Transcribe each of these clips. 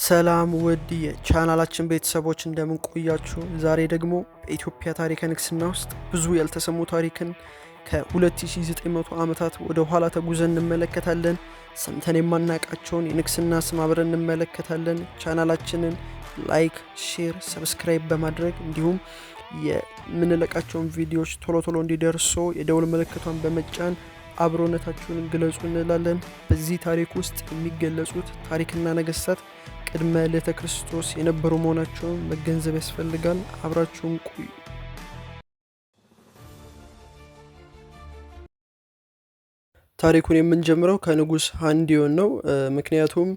ሰላም ውድ የቻናላችን ቤተሰቦች፣ እንደምን ቆያችሁ? ዛሬ ደግሞ በኢትዮጵያ ታሪከ ንግስና ውስጥ ብዙ ያልተሰሙ ታሪክን ከ2900 ዓመታት ወደ ኋላ ተጉዘን እንመለከታለን። ሰምተን የማናቃቸውን የንግስና ስም አብረን እንመለከታለን። ቻናላችንን like፣ share፣ subscribe በማድረግ እንዲሁም የምንለቃቸውን ቪዲዮዎች ቶሎ ቶሎ እንዲደርሶ የደውል ምልክቷን በመጫን አብሮነታችሁን ግለጹ እንላለን። በዚህ ታሪክ ውስጥ የሚገለጹት ታሪክና ነገስታት ቅድመ ልደተ ክርስቶስ የነበሩ መሆናቸውን መገንዘብ ያስፈልጋል። አብራችሁን ቆዩ። ታሪኩን የምንጀምረው ከንጉስ ሃንዲዮን ነው። ምክንያቱም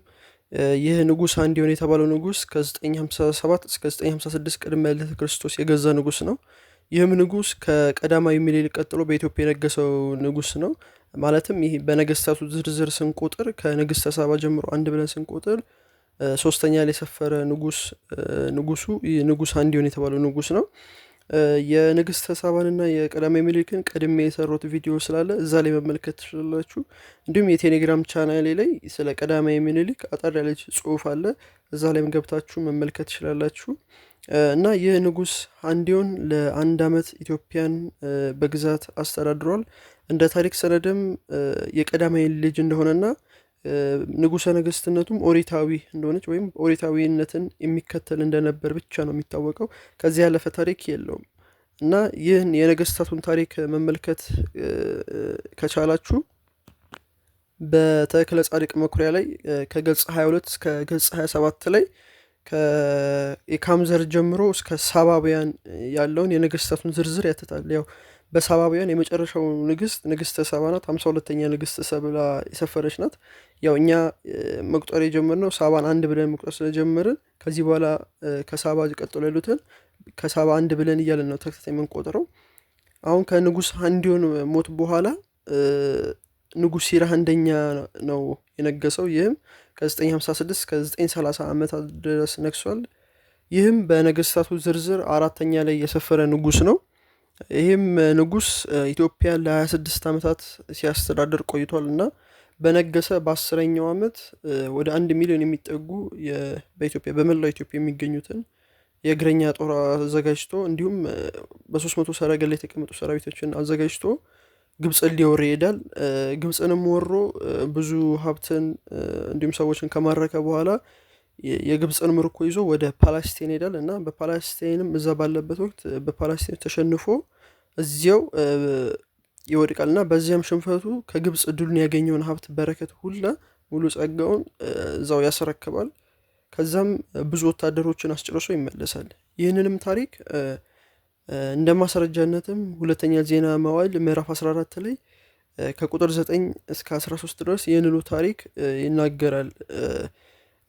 ይህ ንጉስ ሃንዲዮን የተባለው ንጉስ ከ957 እስከ 956 ቅድመ ልደተ ክርስቶስ የገዛ ንጉስ ነው። ይህም ንጉስ ከቀዳማዊ ምኒልክ ቀጥሎ በኢትዮጵያ የነገሰው ንጉስ ነው። ማለትም ይህ በነገስታቱ ዝርዝር ስንቆጥር ከንግስተ ሳባ ጀምሮ አንድ ብለን ስንቆጥር ሶስተኛ ላይ የሰፈረ ንጉስ ንጉሱ ንጉስ አንዲዮን የተባለው ንጉስ ነው። የንግስተ ሳባንና የቀዳማዊ ምኒልክን ቀድሜ የሰሩት ቪዲዮ ስላለ እዛ ላይ መመልከት ትችላላችሁ። እንዲሁም የቴሌግራም ቻናሌ ላይ ስለ ቀዳማዊ ምኒልክ አጠር ያለች ጽሁፍ አለ። እዛ ላይም ገብታችሁ መመልከት ትችላላችሁ። እና ይህ ንጉስ አንዲዮን ለአንድ ዓመት ኢትዮጵያን በግዛት አስተዳድሯል። እንደ ታሪክ ሰነድም የቀዳማዊ ልጅ እንደሆነና ንጉሰ ነገስትነቱም ኦሪታዊ እንደሆነች ወይም ኦሪታዊነትን የሚከተል እንደነበር ብቻ ነው የሚታወቀው። ከዚህ ያለፈ ታሪክ የለውም። እና ይህን የነገስታቱን ታሪክ መመልከት ከቻላችሁ በተክለ ጻድቅ መኩሪያ ላይ ከገጽ 22 እስከ ገጽ 27 ላይ የካምዘር ጀምሮ እስከ ሳባውያን ያለውን የነገስታቱን ዝርዝር ያትታል። ያው በሳባውያን የመጨረሻው ንግስት ንግስተ ሳባ ናት። 52ኛ ንግስት ሰብላ የሰፈረች ናት። ያው እኛ መቁጠር የጀመርነው ሳባን አንድ ብለን መቁጠር ስለጀመርን ከዚህ በኋላ ከሳባ ቀጥሎ ያሉትን ከሳባ አንድ ብለን እያለን ነው ተከታታይ የምንቆጥረው። አሁን ከንጉስ አንዲዮን ሞት በኋላ ንጉስ ሲራህ አንደኛ ነው የነገሰው። ይህም ከ956 እስከ 930 ዓመታት ድረስ ነግሷል። ይህም በነገስታቱ ዝርዝር አራተኛ ላይ የሰፈረ ንጉስ ነው። ይህም ንጉስ ኢትዮጵያ ለ26 ዓመታት ሲያስተዳድር ቆይቷል እና በነገሰ በ10ኛው ዓመት ወደ 1 ሚሊዮን የሚጠጉ በኢትዮጵያ በመላው ኢትዮጵያ የሚገኙትን የእግረኛ ጦር አዘጋጅቶ እንዲሁም በ300 ሰረገላ የተቀመጡ ሰራዊቶችን አዘጋጅቶ ግብፅን ሊወር ይሄዳል። ግብፅንም ወሮ ብዙ ሀብትን እንዲሁም ሰዎችን ከማረከ በኋላ የግብፅን ምርኮ ይዞ ወደ ፓላስቴን ይሄዳል እና በፓላስቴንም እዛ ባለበት ወቅት በፓላስቴን ተሸንፎ እዚያው ይወድቃል እና በዚያም ሽንፈቱ ከግብፅ ድሉን ያገኘውን ሀብት በረከት ሁላ ሙሉ ጸጋውን እዛው ያስረክባል። ከዛም ብዙ ወታደሮችን አስጨርሶ ይመለሳል። ይህንንም ታሪክ እንደ ማስረጃነትም ሁለተኛ ዜና መዋዕል ምዕራፍ 14 ላይ ከቁጥር 9 እስከ 13 ድረስ ይህንኑ ታሪክ ይናገራል።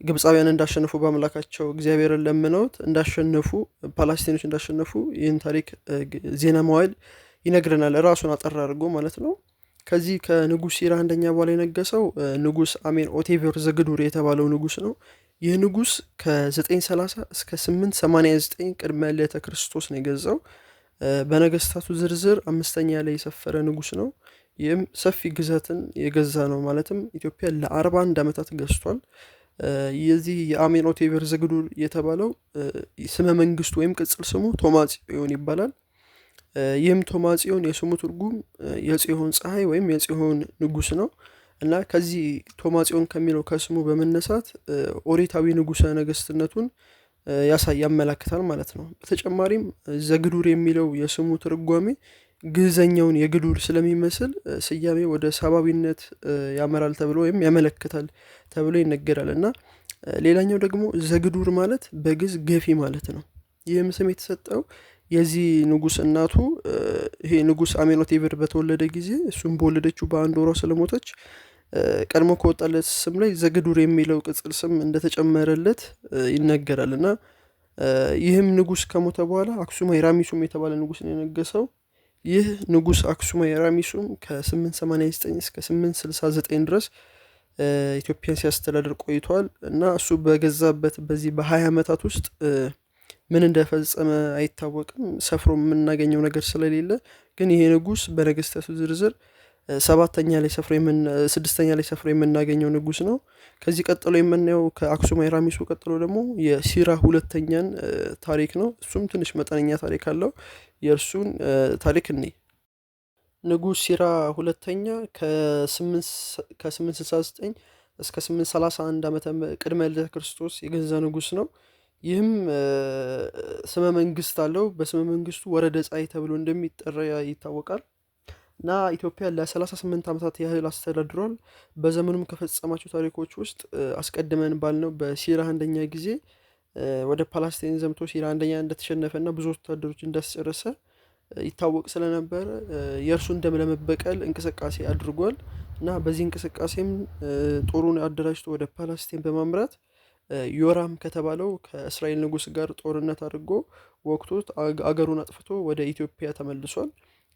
ግብፃውያን እንዳሸነፉ በአምላካቸው እግዚአብሔርን ለምነውት እንዳሸነፉ፣ ፓላስቲኖች እንዳሸነፉ ይህን ታሪክ ዜና መዋዕል ይነግረናል። ራሱን አጠር አድርጎ ማለት ነው። ከዚህ ከንጉስ ሲራ አንደኛ በኋላ የነገሰው ንጉስ አሜን ኦቴቬር ዘግዱር የተባለው ንጉስ ነው። ይህ ንጉስ ከ930 እስከ 889 ቅድመ ልደተ ክርስቶስ ነው የገዛው። በነገስታቱ ዝርዝር አምስተኛ ላይ የሰፈረ ንጉስ ነው። ይህም ሰፊ ግዛትን የገዛ ነው። ማለትም ኢትዮጵያ ለ41 ዓመታት ገዝቷል። የዚህ የአሜን ኦቴቬር ዘግዱር የተባለው ስመ መንግስቱ ወይም ቅጽል ስሙ ቶማጽዮን ይባላል። ይህም ቶማጽዮን የስሙ ትርጉም የጽዮን ፀሐይ ወይም የጽዮን ንጉስ ነው። እና ከዚህ ቶማጽዮን ከሚለው ከስሙ በመነሳት ኦሪታዊ ንጉሰ ነገስትነቱን ያሳይ ያመላክታል ማለት ነው። በተጨማሪም ዘግዱር የሚለው የስሙ ትርጓሜ ግዕዘኛውን የግዱር ስለሚመስል ስያሜ ወደ ሳባዊነት ያመራል ተብሎ ወይም ያመለክታል ተብሎ ይነገራል። እና ሌላኛው ደግሞ ዘግዱር ማለት በግዕዝ ገፊ ማለት ነው። ይህም ስም የተሰጠው የዚህ ንጉስ እናቱ ይሄ ንጉስ አሜኖቴቬር በተወለደ ጊዜ እሱም በወለደችው በአንድ ወሯ ስለሞተች ቀድሞ ከወጣለት ስም ላይ ዘግዱር የሚለው ቅጽል ስም እንደተጨመረለት ይነገራል። እና ይህም ንጉስ ከሞተ በኋላ አክሱማዊ ራሚሱም የተባለ ንጉስ ነው የነገሰው። ይህ ንጉስ አክሱማዊ ራሚሱም ከ889 እስከ 869 ድረስ ኢትዮጵያን ሲያስተዳድር ቆይቷል። እና እሱ በገዛበት በዚህ በ20 ዓመታት ውስጥ ምን እንደፈጸመ አይታወቅም። ሰፍሮ የምናገኘው ነገር ስለሌለ ግን ይሄ ንጉስ በነገስታቱ ዝርዝር ሰባተኛ ላይ ሰፍሮ ስድስተኛ ላይ ሰፍሮ የምናገኘው ንጉስ ነው። ከዚህ ቀጥሎ የምናየው ከአክሱማዊ ራሚሱ ቀጥሎ ደግሞ የሲራ ሁለተኛን ታሪክ ነው። እሱም ትንሽ መጠነኛ ታሪክ አለው። የእርሱን ታሪክ እኔ ንጉስ ሲራ ሁለተኛ ከ869 እስከ 831 ዓመተ ቅድመ ልደተ ክርስቶስ የገዛ ንጉስ ነው። ይህም ስመ መንግስት አለው። በስመ መንግስቱ ወረደ ፀሐይ ተብሎ እንደሚጠራ ይታወቃል። እና ኢትዮጵያ ለ38 ዓመታት ያህል አስተዳድሯል። በዘመኑም ከፈጸማቸው ታሪኮች ውስጥ አስቀድመን ባልነው በሲራ አንደኛ ጊዜ ወደ ፓላስታይን ዘምቶ ሲራ አንደኛ እንደተሸነፈ እና ብዙ ወታደሮች እንዳስጨረሰ ይታወቅ ስለነበረ የእርሱን ደም ለመበቀል እንቅስቃሴ አድርጓል። እና በዚህ እንቅስቃሴም ጦሩን አደራጅቶ ወደ ፓላስታይን በማምራት ዮራም ከተባለው ከእስራኤል ንጉስ ጋር ጦርነት አድርጎ ወቅቶት አገሩን አጥፍቶ ወደ ኢትዮጵያ ተመልሷል።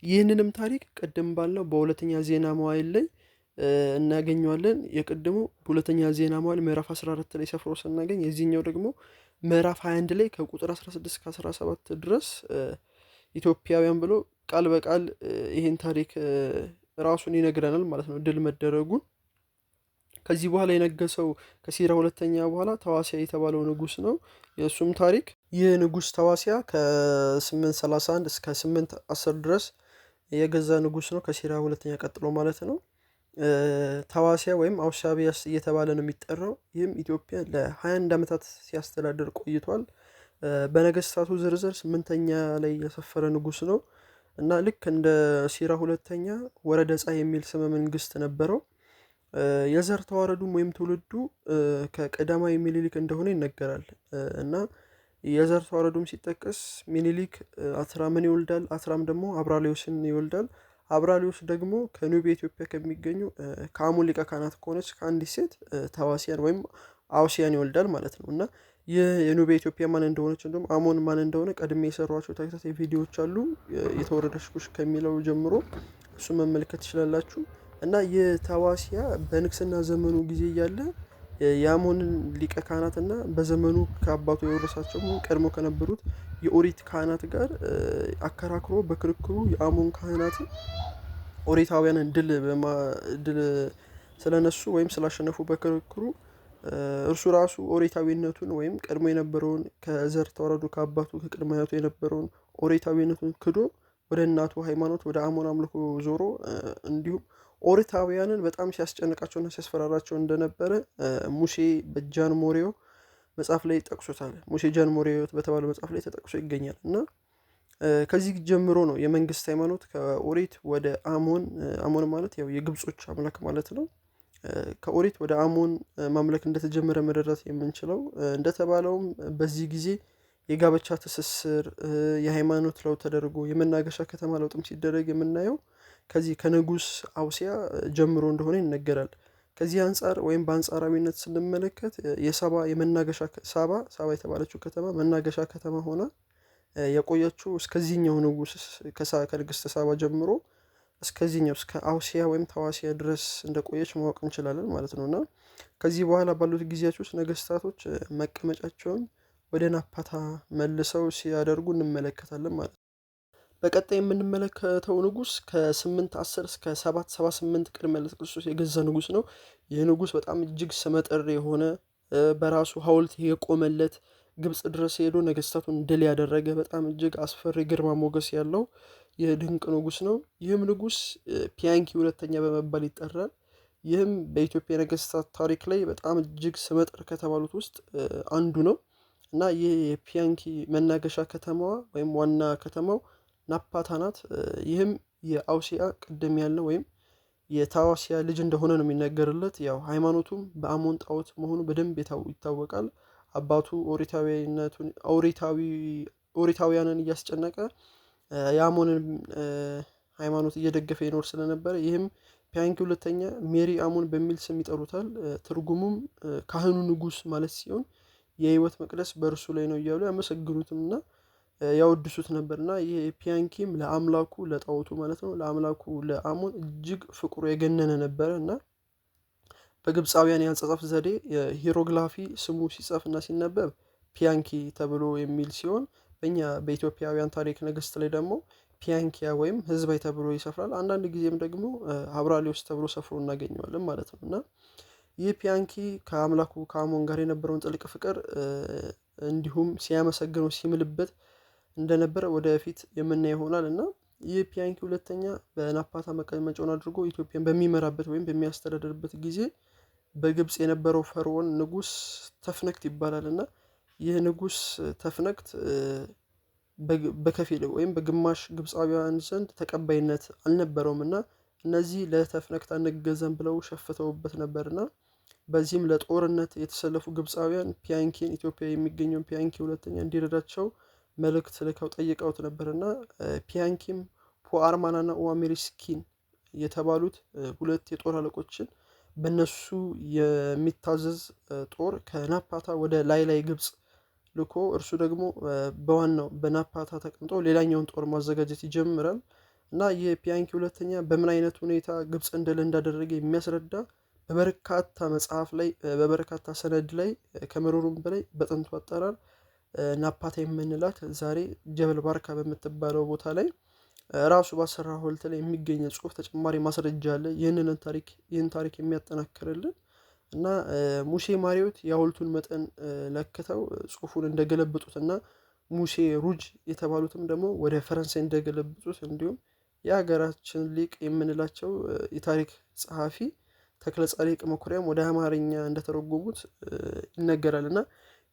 ይህንንም ታሪክ ቅድም ባልነው በሁለተኛ ዜና መዋዕል ላይ እናገኘዋለን። የቅድሙ ሁለተኛ ዜና መዋዕል ምዕራፍ 14 ላይ ሰፍሮ ስናገኝ የዚህኛው ደግሞ ምዕራፍ 21 ላይ ከቁጥር 16 እስከ 17 ድረስ ኢትዮጵያውያን ብሎ ቃል በቃል ይህን ታሪክ ራሱን ይነግረናል ማለት ነው፣ ድል መደረጉን። ከዚህ በኋላ የነገሰው ከሲራ ሁለተኛ በኋላ ተዋሲያ የተባለው ንጉስ ነው። የእሱም ታሪክ ይህ ንጉስ ተዋሲያ ከ831 እስከ 810 ድረስ የገዛ ንጉስ ነው። ከሲራ ሁለተኛ ቀጥሎ ማለት ነው። ተዋሲያ ወይም አውሳቢያስ እየተባለ ነው የሚጠራው። ይህም ኢትዮጵያ ለ21 ዓመታት ሲያስተዳድር ቆይቷል። በነገስታቱ ዝርዝር ስምንተኛ ላይ የሰፈረ ንጉስ ነው እና ልክ እንደ ሲራ ሁለተኛ ወረደ ፀሐይ የሚል ስመ መንግስት ነበረው። የዘር ተዋረዱም ወይም ትውልዱ ከቀዳማዊ ሚኒሊክ እንደሆነ ይነገራል። እና የዘር ተዋረዱም ሲጠቀስ ሚኒሊክ አትራምን ይወልዳል። አትራም ደግሞ አብራሊዮስን ይወልዳል። አብራሊዮስ ደግሞ ከኑቤ ኢትዮጵያ ከሚገኙ ከአሞን ሊቀ ካህናት ከሆነች ከአንዲት ሴት ተዋሲያን ወይም አውሲያን ይወልዳል ማለት ነው። እና ይህ የኑቤ ኢትዮጵያ ማን እንደሆነች እንዲሁም አሞን ማን እንደሆነ ቀድሜ የሰሯቸው ተከታታይ ቪዲዮዎች አሉ። የተወረደች ኩሽ ከሚለው ጀምሮ እሱ መመልከት ትችላላችሁ። እና ይህ ተዋሲያ በንግስና ዘመኑ ጊዜ እያለ የአሞንን ሊቀ ካህናትና በዘመኑ ከአባቱ የወረሳቸው ቀድሞ ከነበሩት የኦሪት ካህናት ጋር አከራክሮ በክርክሩ የአሞን ካህናትን ኦሪታውያንን ድል ስለነሱ ወይም ስላሸነፉ በክርክሩ እርሱ ራሱ ኦሪታዊነቱን ወይም ቀድሞ የነበረውን ከዘር ተዋረዱ ከአባቱ ከቅድመ አያቱ የነበረውን ኦሪታዊነቱን ክዶ ወደ እናቱ ሃይማኖት ወደ አሞን አምልኮ ዞሮ እንዲሁም ኦሪታውያንን በጣም ሲያስጨንቃቸውና ሲያስፈራራቸው እንደነበረ ሙሴ በጃን ሞሬው መጽሐፍ ላይ ጠቅሶታል። ሙሴ ጃን ሞሬው በተባለው መጽሐፍ ላይ ተጠቅሶ ይገኛል። እና ከዚህ ጀምሮ ነው የመንግስት ሃይማኖት ከኦሪት ወደ አሞን፣ አሞን ማለት ያው የግብጾች አምላክ ማለት ነው፣ ከኦሪት ወደ አሞን ማምለክ እንደተጀመረ መረዳት የምንችለው። እንደተባለውም በዚህ ጊዜ የጋብቻ ትስስር፣ የሃይማኖት ለውጥ ተደርጎ የመናገሻ ከተማ ለውጥም ሲደረግ የምናየው ከዚህ ከንጉስ አውሲያ ጀምሮ እንደሆነ ይነገራል። ከዚህ አንጻር ወይም በአንጻራዊነት ስንመለከት የሳባ የመናገሻ ሳባ ሳባ የተባለችው ከተማ መናገሻ ከተማ ሆና የቆየችው እስከዚህኛው ንጉስ ከንግስተ ሳባ ጀምሮ እስከዚህኛው እስከ አውሲያ ወይም ተዋሲያ ድረስ እንደቆየች ማወቅ እንችላለን ማለት ነው። እና ከዚህ በኋላ ባሉት ጊዜያት ውስጥ ነገስታቶች መቀመጫቸውን ወደ ናፓታ መልሰው ሲያደርጉ እንመለከታለን ማለት ነው። በቀጣይ የምንመለከተው ንጉስ ከ810 እስከ 778 ቅድመ ልደተ ክርስቶስ የገዛ ንጉስ ነው። ይህ ንጉስ በጣም እጅግ ስመጥር የሆነ፣ በራሱ ሐውልት የቆመለት፣ ግብጽ ድረስ ሄዶ ነገስታቱን ድል ያደረገ፣ በጣም እጅግ አስፈሪ ግርማ ሞገስ ያለው ይህ ድንቅ ንጉስ ነው። ይህም ንጉስ ፒያንኪ ሁለተኛ በመባል ይጠራል። ይህም በኢትዮጵያ ነገስታት ታሪክ ላይ በጣም እጅግ ስመጥር ከተባሉት ውስጥ አንዱ ነው። እና ይህ የፒያንኪ መናገሻ ከተማዋ ወይም ዋና ከተማው ናፓታ ናት። ይህም የአውሲያ ቅድም ያልነው ወይም የታዋሲያ ልጅ እንደሆነ ነው የሚነገርለት። ያው ሃይማኖቱም በአሞን ጣዖት መሆኑ በደንብ ይታወቃል። አባቱ ኦሪታዊነቱን ኦሪታውያንን እያስጨነቀ የአሞንን ሃይማኖት እየደገፈ ይኖር ስለነበረ ይህም ፒያንኪ ሁለተኛ ሜሪ አሞን በሚል ስም ይጠሩታል። ትርጉሙም ካህኑ ንጉስ ማለት ሲሆን የህይወት መቅደስ በእርሱ ላይ ነው እያሉ ያመሰግኑትምና ያወድሱት ነበርና ይህ ፒያንኪም ለአምላኩ ለጣዖቱ ማለት ነው ለአምላኩ ለአሞን እጅግ ፍቅሩ የገነነ ነበረ። እና በግብፃውያን የአጻጻፍ ዘዴ ሂሮግላፊ ስሙ ሲጻፍና ሲነበብ ፒያንኪ ተብሎ የሚል ሲሆን በእኛ በኢትዮጵያውያን ታሪክ ነገስት ላይ ደግሞ ፒያንኪያ ወይም ህዝባይ ተብሎ ይሰፍራል። አንዳንድ ጊዜም ደግሞ አብራሊዮስ ተብሎ ሰፍሮ እናገኘዋለን ማለት ነው። እና ይህ ፒያንኪ ከአምላኩ ከአሞን ጋር የነበረውን ጥልቅ ፍቅር እንዲሁም ሲያመሰግነው ሲምልበት እንደነበረ ወደፊት የምናየው ይሆናል። እና ይህ ፒያንኪ ሁለተኛ በናፓታ መቀመጫውን አድርጎ ኢትዮጵያን በሚመራበት ወይም በሚያስተዳድርበት ጊዜ በግብፅ የነበረው ፈርዖን ንጉስ ተፍነክት ይባላል። እና ይህ ንጉስ ተፍነክት በከፊል ወይም በግማሽ ግብፃውያን ዘንድ ተቀባይነት አልነበረውም እና እነዚህ ለተፍነክት አንገዛም ብለው ሸፍተውበት ነበርና በዚህም ለጦርነት የተሰለፉ ግብፃውያን ፒያንኪን ኢትዮጵያ የሚገኘውን ፒያንኪ ሁለተኛ እንዲረዳቸው መልእክት ልከው ጠይቀውት ነበርና ፒያንኪም ፖአርማናና ኦአሜሪስኪን የተባሉት ሁለት የጦር አለቆችን በእነሱ የሚታዘዝ ጦር ከናፓታ ወደ ላይ ላይ ግብፅ ልኮ እርሱ ደግሞ በዋናው በናፓታ ተቀምጦ ሌላኛውን ጦር ማዘጋጀት ይጀምራል። እና የፒያንኪ ሁለተኛ በምን አይነት ሁኔታ ግብፅን ድል እንዳደረገ የሚያስረዳ በበርካታ መጽሐፍ ላይ በበርካታ ሰነድ ላይ ከመኖሩም በላይ በጥንቱ አጠራር ናፓታ የምንላት ዛሬ ጀበል ባርካ በምትባለው ቦታ ላይ ራሱ ባሰራ ሐውልት ላይ የሚገኝ ጽሑፍ ተጨማሪ ማስረጃ አለ ይህን ታሪክ የሚያጠናክርልን። እና ሙሴ ማሪዎት የሐውልቱን መጠን ለክተው ጽሑፉን እንደገለበጡትና ሙሴ ሩጅ የተባሉትም ደግሞ ወደ ፈረንሳይ እንደገለበጡት እንዲሁም የሀገራችን ሊቅ የምንላቸው የታሪክ ጸሐፊ ተክለ ጻድቅ መኩሪያም ወደ አማርኛ እንደተረጎሙት ይነገራል። እና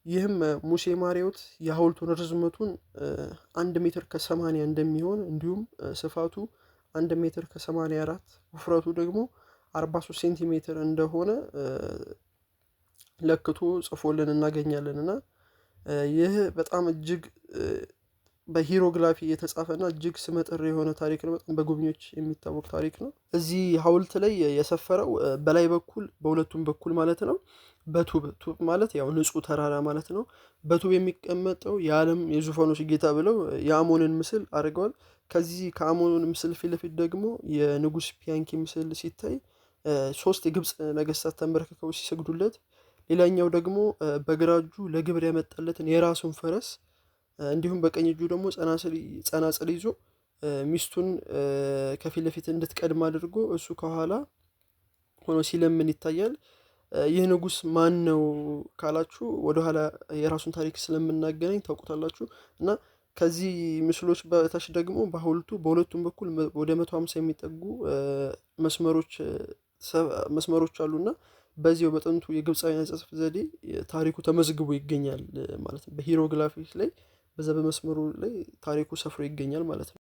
ይህም ሙሴ ማሪዎት የሐውልቱን ርዝመቱን 1 ሜትር ከ80 እንደሚሆን እንዲሁም ስፋቱ 1 ሜትር ከ84 ውፍረቱ ደግሞ 43 ሴንቲሜትር እንደሆነ ለክቶ ጽፎልን እናገኛለን። እና ይህ በጣም እጅግ በሂሮግራፊ የተጻፈና እጅግ ስመጥር የሆነ ታሪክ ነው። በጣም በጎብኚዎች የሚታወቅ ታሪክ ነው። እዚህ ሐውልት ላይ የሰፈረው በላይ በኩል በሁለቱም በኩል ማለት ነው በቱብ ቱብ ማለት ያው ንጹህ ተራራ ማለት ነው። በቱብ የሚቀመጠው የዓለም የዙፋኖች ጌታ ብለው የአሞንን ምስል አድርገዋል። ከዚህ ከአሞን ምስል ፊት ለፊት ደግሞ የንጉስ ፒያንኪ ምስል ሲታይ ሶስት የግብፅ ነገስታት ተንበርክከው ሲሰግዱለት፣ ሌላኛው ደግሞ በግራ እጁ ለግብር ያመጣለትን የራሱን ፈረስ እንዲሁም በቀኝ እጁ ደግሞ ጸናጽል ይዞ ሚስቱን ከፊት ለፊት እንድትቀድም አድርጎ እሱ ከኋላ ሆኖ ሲለምን ይታያል። ይህ ንጉስ ማን ነው ካላችሁ ወደኋላ የራሱን ታሪክ ስለምናገናኝ ታውቁታላችሁ። እና ከዚህ ምስሎች በታች ደግሞ በሐውልቱ በሁለቱም በኩል ወደ 150 የሚጠጉ መስመሮች አሉና በዚያው በጥንቱ የግብፃውያን አጻጻፍ ዘዴ ታሪኩ ተመዝግቦ ይገኛል ማለት ነው። በሂሮግራፊክስ ላይ በዛ በመስመሩ ላይ ታሪኩ ሰፍሮ ይገኛል ማለት ነው።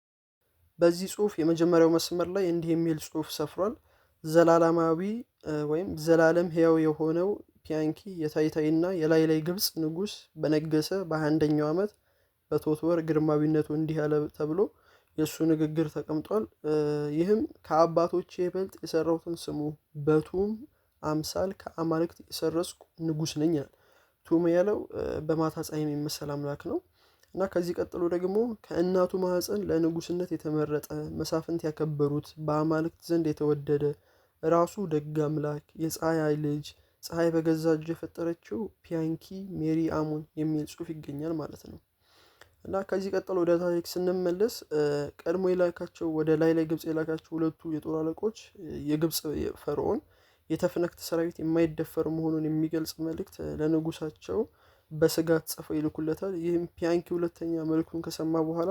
በዚህ ጽሁፍ የመጀመሪያው መስመር ላይ እንዲህ የሚል ጽሁፍ ሰፍሯል። ዘላለማዊ ወይም ዘላለም ሕያው የሆነው ፒያንኪ የታይታይና የላይ ላይ ግብፅ ንጉስ በነገሰ በ21ኛው ዓመት በቶት ወር ግርማዊነቱ እንዲህ ያለ ተብሎ የእሱ ንግግር ተቀምጧል። ይህም ከአባቶቼ ይበልጥ የሰራሁትን ስሙ፣ በቱም አምሳል ከአማልክት የሰረጽኩ ንጉስ ነኝ ይላል። ቱም ያለው በማታ ፀሐይ የሚመሰል አምላክ ነው። እና ከዚህ ቀጥሎ ደግሞ ከእናቱ ማህፀን ለንጉስነት የተመረጠ መሳፍንት ያከበሩት በአማልክት ዘንድ የተወደደ ራሱ ደግ አምላክ የፀሐይ ልጅ ፀሐይ በገዛ እጁ የፈጠረችው ፒያንኪ ሜሪ አሞን የሚል ጽሁፍ ይገኛል ማለት ነው። እና ከዚህ ቀጥሎ ወደ ታሪክ ስንመለስ ቀድሞ የላካቸው ወደ ላይ ላይ ግብፅ የላካቸው ሁለቱ የጦር አለቆች የግብፅ ፈርዖን የተፍነክት ሰራዊት የማይደፈር መሆኑን የሚገልጽ መልእክት ለንጉሳቸው በስጋት ጽፈው ይልኩለታል። ይህም ፒያንኪ ሁለተኛ መልእክቱን ከሰማ በኋላ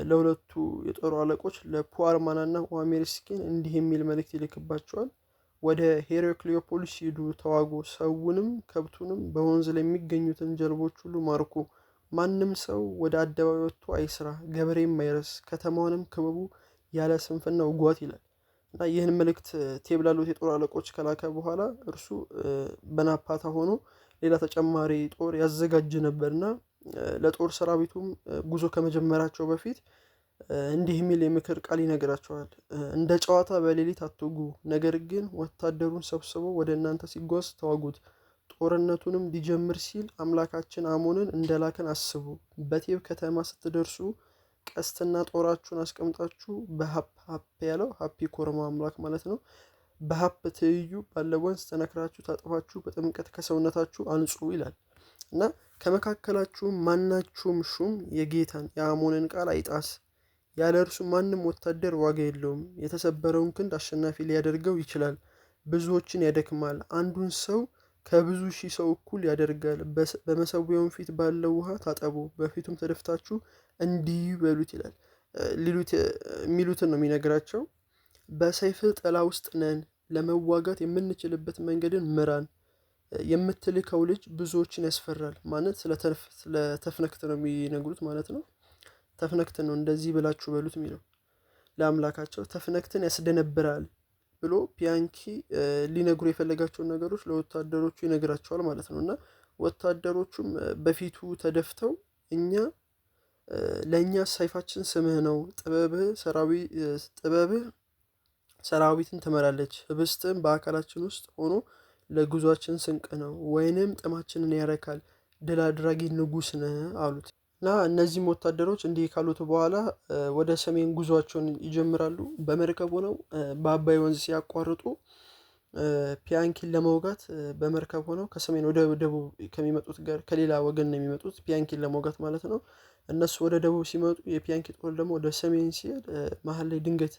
ለሁለቱ የጦር አለቆች ለፑአርማናና ዋሜርስኪን እንዲህ የሚል መልእክት ይልክባቸዋል። ወደ ሄራክሊዮፖሊስ ሂዱ፣ ተዋጉ፣ ሰውንም ከብቱንም በወንዝ ላይ የሚገኙትን ጀልቦች ሁሉ ማርኩ። ማንም ሰው ወደ አደባባይ ወጥቶ አይስራ፣ ገበሬም አይረስ፣ ከተማዋንም ክበቡ፣ ያለ ስንፍና ውጓት ይላል። እና ይህን መልእክት ቴብ ላሉት የጦር አለቆች ከላከ በኋላ እርሱ በናፓታ ሆኖ ሌላ ተጨማሪ ጦር ያዘጋጅ ነበርና ለጦር ሰራዊቱም ጉዞ ከመጀመራቸው በፊት እንዲህ የሚል የምክር ቃል ይነግራቸዋል። እንደ ጨዋታ በሌሊት አትውጉ፣ ነገር ግን ወታደሩን ሰብስቦ ወደ እናንተ ሲጓዝ ተዋጉት። ጦርነቱንም ሊጀምር ሲል አምላካችን አሞንን እንደላከን አስቡ። በቴብ ከተማ ስትደርሱ ቀስትና ጦራችሁን አስቀምጣችሁ በሀፕ ሀፕ ያለው ሀፒ ኮርማ አምላክ ማለት ነው። በሀፕ ትይዩ ባለ ወንዝ ተነክራችሁ ታጥባችሁ በጥምቀት ከሰውነታችሁ አንጹ ይላል። እና ከመካከላችሁ ማናችሁም ሹም የጌታን የአሞንን ቃል አይጣስ። ያለ እርሱ ማንም ወታደር ዋጋ የለውም። የተሰበረውን ክንድ አሸናፊ ሊያደርገው ይችላል። ብዙዎችን ያደክማል። አንዱን ሰው ከብዙ ሺህ ሰው እኩል ያደርጋል። በመሰዊያውም ፊት ባለው ውሃ ታጠቡ፣ በፊቱም ተደፍታችሁ እንዲህ በሉት ይላል። ሊሉት የሚሉትን ነው የሚነግራቸው። በሰይፍ ጥላ ውስጥ ነን፣ ለመዋጋት የምንችልበት መንገድን ምራን። የምትልከው ልጅ ብዙዎችን ያስፈራል። ማለት ስለ ተፍነክት ነው የሚነግሩት ማለት ነው። ተፍነክትን ነው እንደዚህ ብላችሁ በሉት የሚለው ለአምላካቸው። ተፍነክትን ያስደነብራል ብሎ ፒያንኪ ሊነግሩ የፈለጋቸውን ነገሮች ለወታደሮቹ ይነግራቸዋል ማለት ነው። እና ወታደሮቹም በፊቱ ተደፍተው እኛ ለእኛ ሰይፋችን ስምህ ነው፣ ጥበብህ ሰራዊትን ትመራለች፣ ህብስትም በአካላችን ውስጥ ሆኖ ለጉዟችን ስንቅ ነው፣ ወይንም ጥማችንን ያረካል፣ ድል አድራጊ ንጉስ ነህ አሉት። እና እነዚህም ወታደሮች እንዲህ ካሉት በኋላ ወደ ሰሜን ጉዟቸውን ይጀምራሉ። በመርከብ ሆነው በአባይ ወንዝ ሲያቋርጡ ፒያንኪን ለመውጋት በመርከብ ሆነው ከሰሜን ወደ ደቡብ ከሚመጡት ጋር ከሌላ ወገን ነው የሚመጡት፣ ፒያንኪን ለመውጋት ማለት ነው። እነሱ ወደ ደቡብ ሲመጡ የፒያንኪ ጦር ደግሞ ወደ ሰሜን ሲሄድ መሀል ላይ ድንገት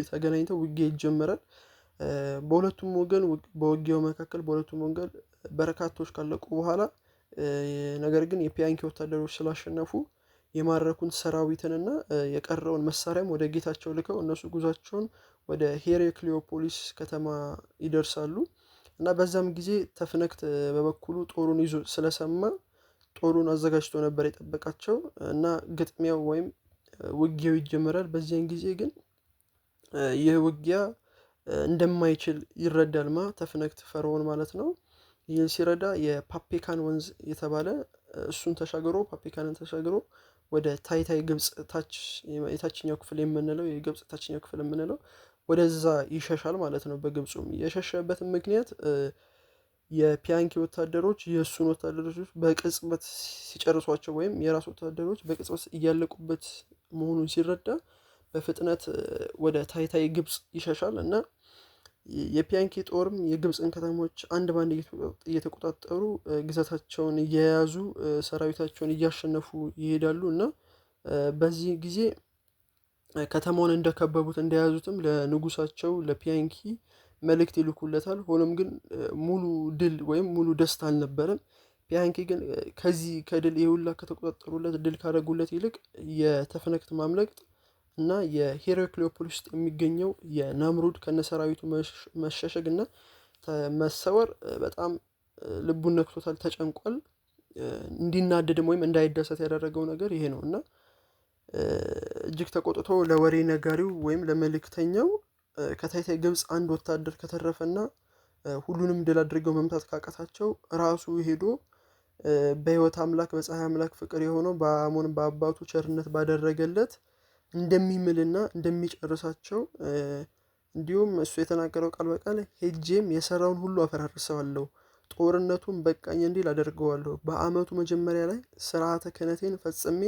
ተገናኝተው ውጊያ ይጀመራል። በሁለቱም ወገን በውጊያው መካከል በሁለቱም ወገን በርካቶች ካለቁ በኋላ ነገር ግን የፒያንኪ ወታደሮች ስላሸነፉ የማረኩን ሰራዊትንና የቀረውን መሳሪያም ወደ ጌታቸው ልከው እነሱ ጉዟቸውን ወደ ሄሬክሊዮፖሊስ ከተማ ይደርሳሉ። እና በዛም ጊዜ ተፍነክት በበኩሉ ጦሩን ይዞ ስለሰማ ጦሩን አዘጋጅቶ ነበር የጠበቃቸው እና ግጥሚያው ወይም ውጊያው ይጀመራል። በዚያን ጊዜ ግን ይህ ውጊያ እንደማይችል ይረዳል ማ ተፍነክት ፈርዖን ማለት ነው። ይህን ሲረዳ የፓፔካን ወንዝ የተባለ እሱን ተሻግሮ ፓፔካንን ተሻግሮ ወደ ታይታይ ግብጽ ታች የታችኛው ክፍል የምንለው የግብጽ ታችኛው ክፍል የምንለው ወደዛ ይሸሻል ማለት ነው። በግብጹም የሸሸበትን ምክንያት የፒያንኪ ወታደሮች የእሱን ወታደሮች በቅጽበት ሲጨርሷቸው ወይም የራሱ ወታደሮች በቅጽበት እያለቁበት መሆኑን ሲረዳ በፍጥነት ወደ ታይታይ ግብጽ ይሸሻል። እና የፒያንኪ ጦርም የግብፅን ከተሞች አንድ ባንድ እየተቆጣጠሩ ግዛታቸውን እየያዙ ሰራዊታቸውን እያሸነፉ ይሄዳሉ። እና በዚህ ጊዜ ከተማውን እንደከበቡት እንደያዙትም ለንጉሳቸው ለፒያንኪ መልእክት ይልኩለታል። ሆኖም ግን ሙሉ ድል ወይም ሙሉ ደስታ አልነበረም። ፒያንኪ ግን ከዚህ ከድል ይህ ሁላ ከተቆጣጠሩለት ድል ካደረጉለት ይልቅ የተፍነክት ማምለጥ እና የሄራክሊዮፖሊስ ውስጥ የሚገኘው የናምሩድ ከነሰራዊቱ መሸሸግ እና መሰወር በጣም ልቡን ነክቶታል፣ ተጨንቋል። እንዲናደድም ወይም እንዳይደሰት ያደረገው ነገር ይሄ ነው። እና እጅግ ተቆጥቶ ለወሬ ነጋሪው ወይም ለመልእክተኛው ከታይታይ ግብፅ አንድ ወታደር ከተረፈና ሁሉንም ድል አድርገው መምታት ካቃታቸው ራሱ ሄዶ በሕይወት አምላክ በፀሐይ አምላክ ፍቅር የሆነው በአሞን በአባቱ ቸርነት ባደረገለት እንደሚምልና እንደሚጨርሳቸው፣ እንዲሁም እሱ የተናገረው ቃል በቃል ሄጄም የሰራውን ሁሉ አፈራርሰዋለሁ፣ ጦርነቱን በቃኝ እንዲል አደርገዋለሁ። በዓመቱ መጀመሪያ ላይ ስርዓተ ክህነቴን ፈጽሜ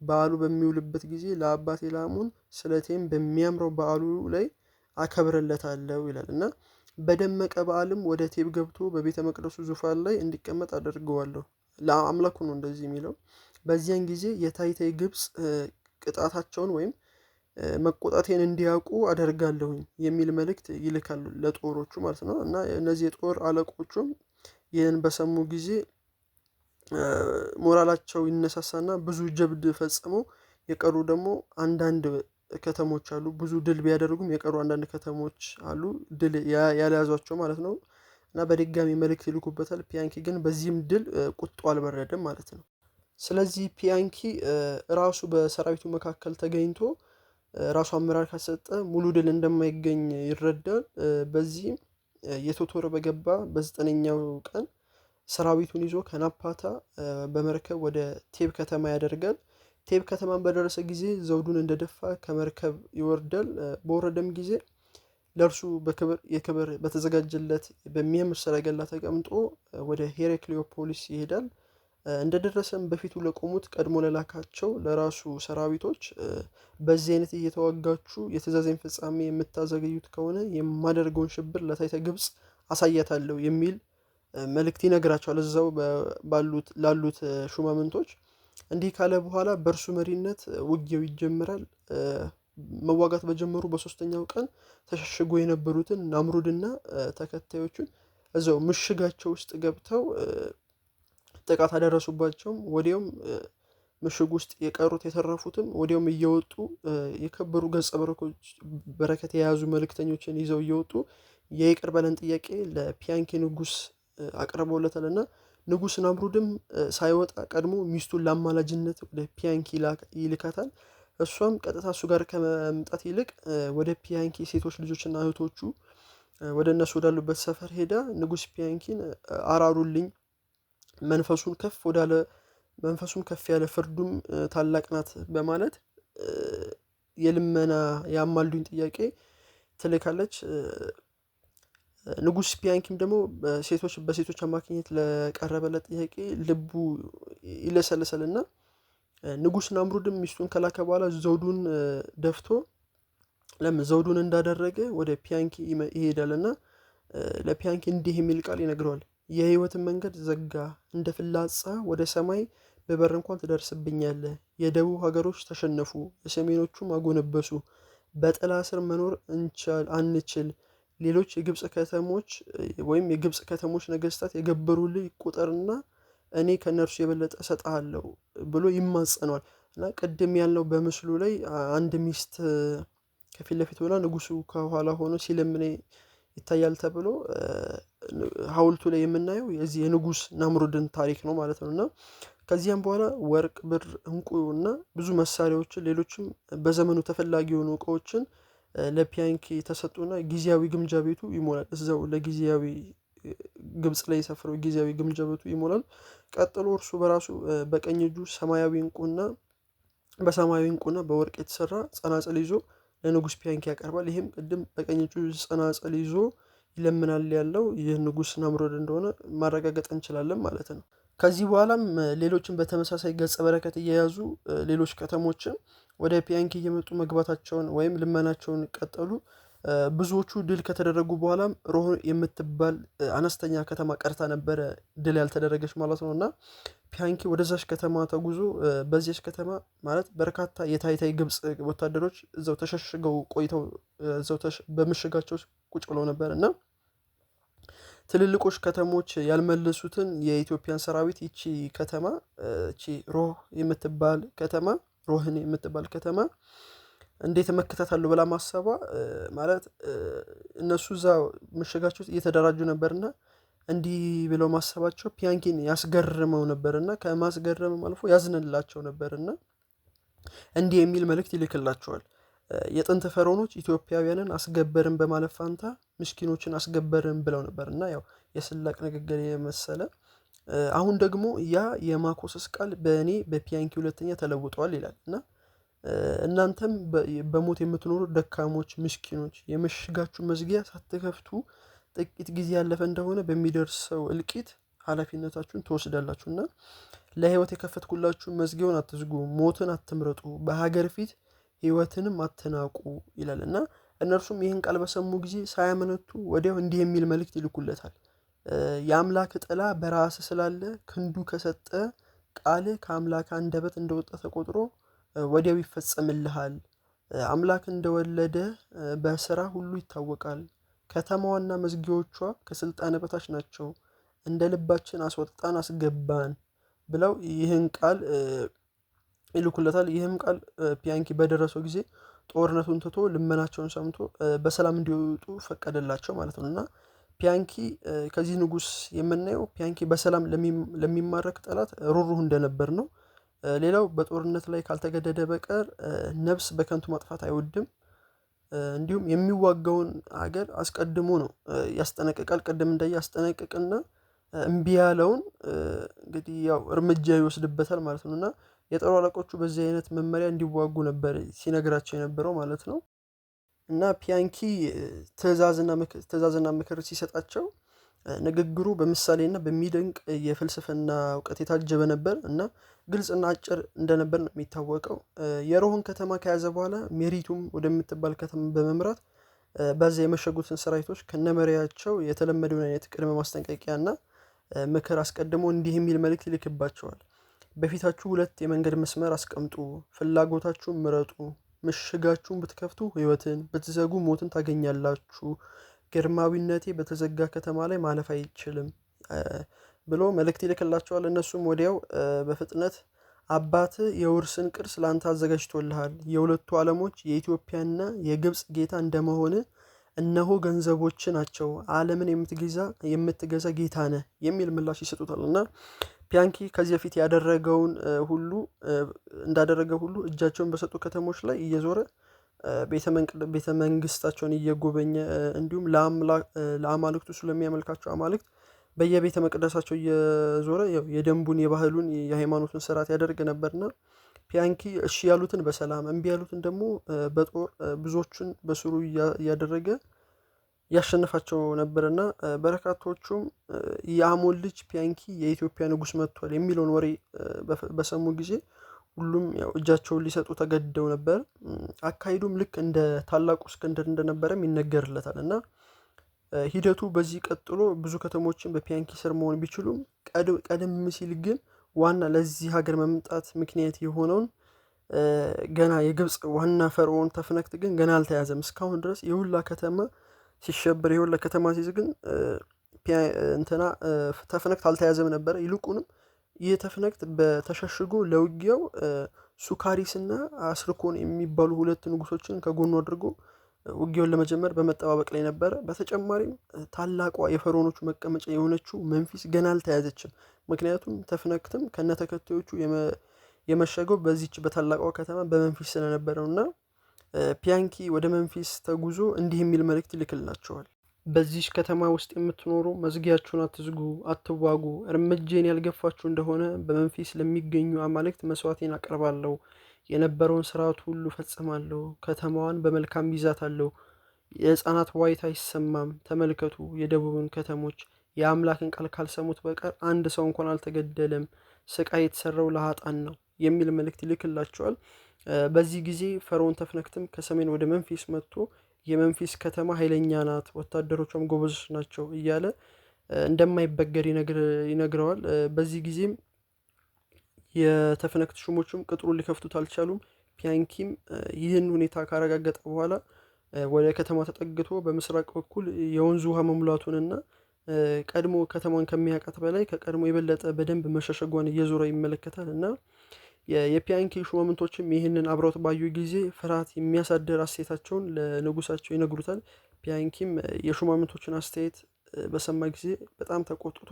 በዓሉ በሚውልበት ጊዜ ለአባቴ ለአሞን ስለቴን በሚያምረው በዓሉ ላይ አከብርለታለሁ ይላል። እና በደመቀ በዓልም ወደ ቴብ ገብቶ በቤተ መቅደሱ ዙፋን ላይ እንዲቀመጥ አደርገዋለሁ። ለአምላኩ ነው እንደዚህ የሚለው። በዚያን ጊዜ የታይታይ ግብፅ ቅጣታቸውን ወይም መቆጣቴን እንዲያውቁ አደርጋለሁኝ የሚል መልእክት ይልካሉ ለጦሮቹ ማለት ነው። እና እነዚህ የጦር አለቆቹም ይህን በሰሙ ጊዜ ሞራላቸው ይነሳሳና ብዙ ጀብድ ፈጽመው የቀሩ ደግሞ አንዳንድ ከተሞች አሉ። ብዙ ድል ቢያደርጉም የቀሩ አንዳንድ ከተሞች አሉ ድል ያልያዟቸው ማለት ነው። እና በድጋሚ መልእክት ይልኩበታል። ፒያንኪ ግን በዚህም ድል ቁጡ አልበረደም ማለት ነው። ስለዚህ ፒያንኪ ራሱ በሰራዊቱ መካከል ተገኝቶ ራሱ አመራር ካልሰጠ ሙሉ ድል እንደማይገኝ ይረዳል። በዚህም የቶት ወር በገባ በ9ኛው ቀን ሰራዊቱን ይዞ ከናፓታ በመርከብ ወደ ቴብ ከተማ ያደርጋል። ቴብ ከተማን በደረሰ ጊዜ ዘውዱን እንደደፋ ከመርከብ ይወርዳል። በወረደም ጊዜ ለእርሱ በክብር የክብር በተዘጋጀለት በሚያምር ሰረገላ ተቀምጦ ወደ ሄራክሊዮፖሊስ ይሄዳል። እንደደረሰም በፊቱ ለቆሙት ቀድሞ ለላካቸው ለራሱ ሰራዊቶች በዚህ አይነት እየተዋጋችሁ የትእዛዜን ፍጻሜ የምታዘገዩት ከሆነ የማደርገውን ሽብር ለታይተ ግብፅ አሳያታለሁ የሚል መልእክት ይነግራቸዋል። እዛው ላሉት ሹማምንቶች። እንዲህ ካለ በኋላ በእርሱ መሪነት ውጊያው ይጀምራል። መዋጋት በጀመሩ በሶስተኛው ቀን ተሸሽጎ የነበሩትን ናምሩድና ተከታዮቹን እዛው ምሽጋቸው ውስጥ ገብተው ጥቃት አደረሱባቸውም። ወዲያውም ምሽግ ውስጥ የቀሩት የተረፉትም ወዲያውም እየወጡ የከበሩ ገጸ በረከት የያዙ መልእክተኞችን ይዘው እየወጡ የይቅር በለን ጥያቄ ለፒያንኪ ንጉስ አቅርበውለታል። እና ንጉስ ናምሩድም ሳይወጣ ቀድሞ ሚስቱን ለአማላጅነት ወደ ፒያንኪ ይልካታል። እሷም ቀጥታ እሱ ጋር ከመምጣት ይልቅ ወደ ፒያንኪ ሴቶች ልጆችና እህቶቹ ወደ እነሱ ወዳሉበት ሰፈር ሄዳ ንጉስ ፒያንኪን አራሩልኝ፣ መንፈሱን ከፍ ወዳለ መንፈሱም ከፍ ያለ ፍርዱም ታላቅ ናት በማለት የልመና የአማልዱኝ ጥያቄ ትልካለች። ንጉስ ፒያንኪም ደግሞ በሴቶች አማካኝነት ለቀረበለት ጥያቄ ልቡ ይለሰልሳልና ንጉስ ናምሩድም ሚስቱን ከላከ በኋላ ዘውዱን ደፍቶ ለምን ዘውዱን እንዳደረገ ወደ ፒያንኪ ይሄዳልና ለፒያንኪ እንዲህ የሚል ቃል ይነግረዋል። የህይወትን መንገድ ዘጋ፣ እንደ ፍላጻ ወደ ሰማይ በበር እንኳን ትደርስብኛለህ። የደቡብ ሀገሮች ተሸነፉ፣ የሰሜኖቹም አጎነበሱ። በጥላ ስር መኖር አንችል። ሌሎች የግብፅ ከተሞች ወይም የግብፅ ከተሞች ነገስታት የገበሩልህ ይቆጠርና እኔ ከእነርሱ የበለጠ እሰጥሃለሁ ብሎ ይማጸነዋል። እና ቅድም ያልነው በምስሉ ላይ አንድ ሚስት ከፊት ለፊት ሆና ንጉሱ ከኋላ ሆኖ ሲለምን ይታያል ተብሎ ሐውልቱ ላይ የምናየው የዚህ የንጉስ ናምሩድን ታሪክ ነው ማለት ነው። እና ከዚያም በኋላ ወርቅ፣ ብር፣ እንቁ እና ብዙ መሳሪያዎችን ሌሎችም በዘመኑ ተፈላጊ የሆኑ እቃዎችን ለፒያንኪ ተሰጡና ጊዜያዊ ግምጃ ቤቱ ይሞላል። እዛው ለጊዜያዊ ግብፅ ላይ የሰፈረው ጊዜያዊ ግምጃ ቤቱ ይሞላል። ቀጥሎ እርሱ በራሱ በቀኝ እጁ ሰማያዊ እንቁና በሰማያዊ እንቁና በወርቅ የተሰራ ጸናጽል ይዞ ለንጉስ ፒያንኪ ያቀርባል። ይህም ቅድም በቀኝ እጁ ጸናጽል ይዞ ይለምናል ያለው ይህ ንጉስ ናምሩድ እንደሆነ ማረጋገጥ እንችላለን ማለት ነው። ከዚህ በኋላም ሌሎችን በተመሳሳይ ገጸ በረከት እየያዙ ሌሎች ከተሞችን ወደ ፒያንኪ እየመጡ መግባታቸውን ወይም ልመናቸውን ቀጠሉ። ብዙዎቹ ድል ከተደረጉ በኋላም ሮህ የምትባል አነስተኛ ከተማ ቀርታ ነበረ ድል ያልተደረገች ማለት ነው። እና ፒያንኪ ወደዛች ከተማ ተጉዞ በዚያች ከተማ ማለት በርካታ የታይታይ ግብፅ ወታደሮች እዛው ተሸሽገው ቆይተው እዛው በምሽጋቸው ቁጭ ብለው ነበር። እና ትልልቆች ከተሞች ያልመለሱትን የኢትዮጵያን ሰራዊት ይቺ ከተማ እቺ ሮህ የምትባል ከተማ ሮህን የምትባል ከተማ እንዴት እመክታታለሁ ብላ ማሰቧ ማለት እነሱ እዛ ምሽጋቸው ውስጥ እየተደራጁ ነበርና እንዲህ ብለው ማሰባቸው ፒያንኪን ያስገርመው ነበርና ከማስገረምም አልፎ ያዝንላቸው ነበርና እንዲህ የሚል መልእክት ይልክላቸዋል። የጥንት ፈርዖኖች ኢትዮጵያውያንን አስገበርን በማለት ፋንታ ምስኪኖችን አስገበርን ብለው ነበር። እና ያው የስላቅ ንግግር የመሰለ አሁን ደግሞ ያ የማኮሰስ ቃል በእኔ በፒያንኪ ሁለተኛ ተለውጧል ይላል። እና እናንተም በሞት የምትኖሩ ደካሞች ምስኪኖች የምሽጋችሁ መዝጊያ ሳትከፍቱ ጥቂት ጊዜ ያለፈ እንደሆነ በሚደርሰው እልቂት ኃላፊነታችሁን ትወስዳላችሁ። እና ለህይወት የከፈትኩላችሁ መዝጊያውን አትዝጉ፣ ሞትን አትምረጡ፣ በሀገር ፊት ህይወትንም አትናቁ ይላል። እና እነርሱም ይህን ቃል በሰሙ ጊዜ ሳያመነቱ ወዲያው እንዲህ የሚል መልእክት ይልኩለታል። የአምላክ ጥላ በራስ ስላለ ክንዱ ከሰጠ ቃልህ ከአምላክ አንደበት እንደወጣ ተቆጥሮ ወዲያው ይፈጸምልሃል። አምላክ እንደወለደ በስራ ሁሉ ይታወቃል። ከተማዋና መዝጊያዎቿ ከስልጣን በታች ናቸው። እንደ ልባችን አስወጣን አስገባን ብለው ይህን ቃል ይልኩለታል። ይህም ቃል ፒያንኪ በደረሰው ጊዜ ጦርነቱን ትቶ ልመናቸውን ሰምቶ በሰላም እንዲወጡ ፈቀደላቸው ማለት ነው። እና ፒያንኪ ከዚህ ንጉስ የምናየው ፒያንኪ በሰላም ለሚማረክ ጠላት ሩሩህ እንደነበር ነው። ሌላው በጦርነት ላይ ካልተገደደ በቀር ነፍስ በከንቱ ማጥፋት አይወድም። እንዲሁም የሚዋጋውን ሀገር አስቀድሞ ነው ያስጠነቅቃል። ቅድም እንዳየ ያስጠነቅቅና እምቢ ያለውን እንግዲህ ያው እርምጃ ይወስድበታል ማለት ነው። እና የጦር አለቆቹ በዚህ አይነት መመሪያ እንዲዋጉ ነበር ሲነግራቸው የነበረው ማለት ነው። እና ፒያንኪ ትዕዛዝና ምክር ሲሰጣቸው ንግግሩ በምሳሌና በሚደንቅ የፍልስፍና እውቀት የታጀበ ነበር እና ግልጽና አጭር እንደነበር ነው የሚታወቀው። የሮሆን ከተማ ከያዘ በኋላ ሜሪቱም ወደምትባል ከተማ በመምራት በዚያ የመሸጉትን ሰራዊቶች ከነመሪያቸው የተለመደውን አይነት ቅድመ ማስጠንቀቂያና ምክር አስቀድሞ እንዲህ የሚል መልእክት ይልክባቸዋል። በፊታችሁ ሁለት የመንገድ መስመር አስቀምጡ፣ ፍላጎታችሁን ምረጡ። ምሽጋችሁን ብትከፍቱ ሕይወትን ብትዘጉ ሞትን ታገኛላችሁ። ግርማዊነቴ በተዘጋ ከተማ ላይ ማለፍ አይችልም ብሎ መልእክት ይልክላቸዋል። እነሱም ወዲያው በፍጥነት አባት የውርስን ቅርስ ለአንተ አዘጋጅቶልሃል። የሁለቱ ዓለሞች የኢትዮጵያና የግብፅ ጌታ እንደመሆን እነሆ ገንዘቦች ናቸው። ዓለምን የምትገዛ ጌታ ነህ የሚል ምላሽ ይሰጡታል። እና ፒያንኪ ከዚህ በፊት ያደረገውን ሁሉ እንዳደረገ ሁሉ እጃቸውን በሰጡ ከተሞች ላይ እየዞረ ቤተ መንግስታቸውን እየጎበኘ፣ እንዲሁም ለአማልክቱ ስለሚያመልካቸው አማልክት በየቤተ መቅደሳቸው እየዞረ የደንቡን፣ የባህሉን፣ የሃይማኖቱን ስርዓት ያደርግ ነበርና ፒያንኪ እሺ ያሉትን በሰላም፣ እምቢ ያሉትን ደግሞ በጦር ብዙዎቹን በስሩ እያደረገ ያሸንፋቸው ነበርና በርካቶቹም የአሞን ልጅ ፒያንኪ የኢትዮጵያ ንጉስ መጥቷል የሚለውን ወሬ በሰሙ ጊዜ ሁሉም ያው እጃቸውን ሊሰጡ ተገደው ነበር። አካሂዱም ልክ እንደ ታላቁ እስክንድር እንደነበረም ይነገርለታል። እና ሂደቱ በዚህ ቀጥሎ ብዙ ከተሞችን በፒያንኪ ስር መሆን ቢችሉም፣ ቀደም ሲል ግን ዋና ለዚህ ሀገር መምጣት ምክንያት የሆነውን ገና የግብፅ ዋና ፈርዖን ተፍነክት ግን ገና አልተያዘም። እስካሁን ድረስ የሁላ ከተማ ሲሸበር፣ የሁላ ከተማ ሲይዝ ግን እንትና ተፍነክት አልተያዘም ነበረ። ይልቁንም ይህ ተፍነክት በተሸሽጎ ለውጊያው ሱካሪስና አስርኮን የሚባሉ ሁለት ንጉሶችን ከጎኑ አድርጎ ውጊያውን ለመጀመር በመጠባበቅ ላይ ነበረ። በተጨማሪም ታላቋ የፈርዖኖቹ መቀመጫ የሆነችው መንፊስ ገና አልተያዘችም። ምክንያቱም ተፍነክትም ከነተከታዮቹ የመሸገው በዚች በታላቋ ከተማ በመንፊስ ስለነበረው። እና ፒያንኪ ወደ መንፊስ ተጉዞ እንዲህ የሚል መልእክት ይልክላቸዋል። በዚች ከተማ ውስጥ የምትኖሩ መዝጊያችሁን አትዝጉ፣ አትዋጉ። እርምጄን ያልገፋችሁ እንደሆነ በመንፊስ ለሚገኙ አማልክት መስዋዕቴን አቀርባለሁ። የነበረውን ስርዓት ሁሉ ፈጽማለሁ። ከተማዋን በመልካም ይዛታለሁ። የሕፃናት ዋይታ አይሰማም። ተመልከቱ የደቡብን ከተሞች፣ የአምላክን ቃል ካልሰሙት በቀር አንድ ሰው እንኳን አልተገደለም። ስቃይ የተሰራው ለሀጣን ነው የሚል መልእክት ይልክላቸዋል። በዚህ ጊዜ ፈርዖን ተፍነክትም ከሰሜን ወደ መንፊስ መጥቶ የመንፊስ ከተማ ኃይለኛ ናት፣ ወታደሮቿም ጎበዞች ናቸው እያለ እንደማይበገር ይነግረዋል። በዚህ ጊዜም የተፍነክት ሹሞቹም ቅጥሩን ሊከፍቱት አልቻሉም። ፒያንኪም ይህን ሁኔታ ካረጋገጠ በኋላ ወደ ከተማ ተጠግቶ በምስራቅ በኩል የወንዙ ውሃ መሙላቱንና ቀድሞ ከተማን ከሚያውቃት በላይ ከቀድሞ የበለጠ በደንብ መሸሸጓን እየዞረ ይመለከታል። እና የፒያንኪ ሹማምንቶችም ይህንን አብረውት ባዩ ጊዜ ፍርሃት የሚያሳድር አስተያየታቸውን ለንጉሳቸው ይነግሩታል። ፒያንኪም የሹማምንቶችን አስተያየት በሰማ ጊዜ በጣም ተቆጥቶ